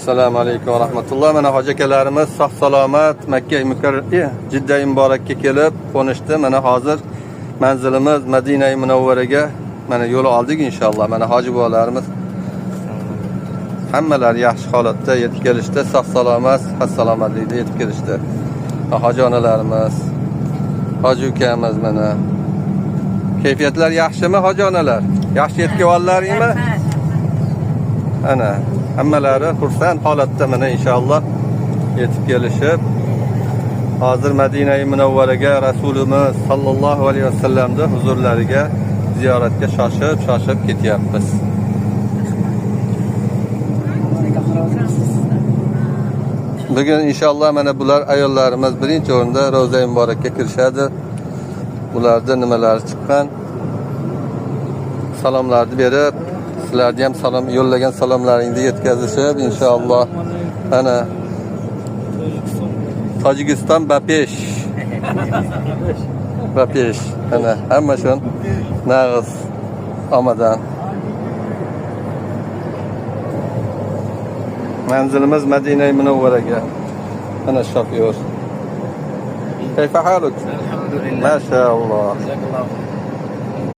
Assalomu alaykum va rahmatulloh. Mana hoji akalarimiz sog' salomat Makka Jidda Muborakka kelib qo'nishdi. Mana hozir manzilimiz Madina Munavvaraga mana yo'l oldik inshaalloh. Mana hoji bobolarimiz hammalari yaxshi holatda yetib kelishdi, sog' salomat, sihat salomatlikda yetib kelishdi. Hoji onalarimiz, hoji ukamiz mana. Kayfiyatlar yaxshimi, hoji onalar? Yaxshi yetib kelganlaringmi? Ana hammalari xursand holatda mana inshaalloh yetib kelishib, hozir Madina Munavvaraga Rasulimiz sallallohu alayhi vasallamni huzurlariga ziyoratga shoshib shoshib ketyapmiz. Bugun inshaalloh mana bular ayollarimiz birinchi o'rinda Ravza Muborakka kirishadi. Ularda nimalari chiqqan salomlarni berib, sizlarga ham salom yo'llagan salomlaringni yetkazishib inshaalloh. Ana Tojikiston Bapesh. Bapesh. Ana hamma shun nag'iz omadan. Manzilimiz Madina Munavvaraga. Ana shofyor. Kayfa haluk? Alhamdulillah. Maşallah. Jazakallah.